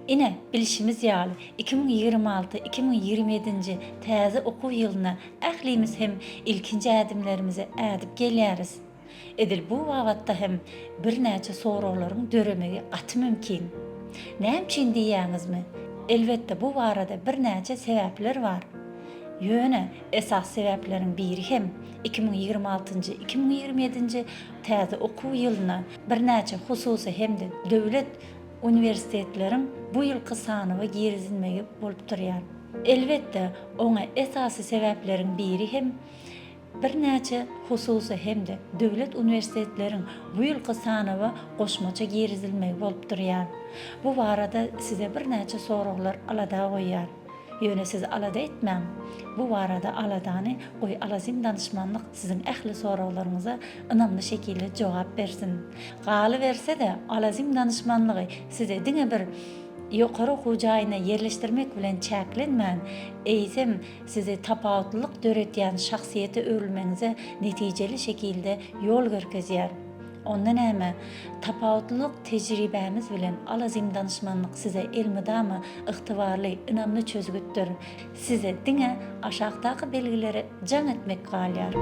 Ine, bilşimiz ýaly, 2026, 2027-nji täze okuw ýylyna ählimiz hem ilkinji ädimlerimizi ädip gelýäris. Edil bu babatda hem birnäçe soraglaryň döremegi gaty mümkin. Näme üçin diýýäňizmi? Elbetde bu barada birnäçe sebäpler bar. Ýöne esasy sebäpleriň biri hem 2026-njy, 2027-nji täze okuw ýylyna birnäçe hususy hem-de döwlet uniwersitetleriň bu ýylky sanawa girizilmegi bolup durýar. Elbetde, oňa esasy sebäpleriň biri hem birnäçe hususy hem-de döwlet uniwersitetleriň bu ýylky sanawa goşmaça girizilmegi bolup durýar. Bu barada size birnäçe soraglar alada goýýar. Ýöne siz alada etmäň. Bu barada aladany goý Alazim danyşmanlyk siziň ähli soraglaryňyza ynamly şekilde jogap bersin. Galyberse-de Alazim danyşmanlygy size diňe bir ýokary okuw jaýyna ýerleşdirmek bilen çäklenmän, eýsem sizi tapawutlylyk döretýän şahsyýete öwrülmegiňize netijeli şekilde ýol görkezýär. Onda näme, tapawutlylyk tejribämiz bilen Alazim danyşmanlyk size elmydama ygtybarly, ynamly çözgütdir. Size diňe aşakdaky belgilere jaň etmek galýar.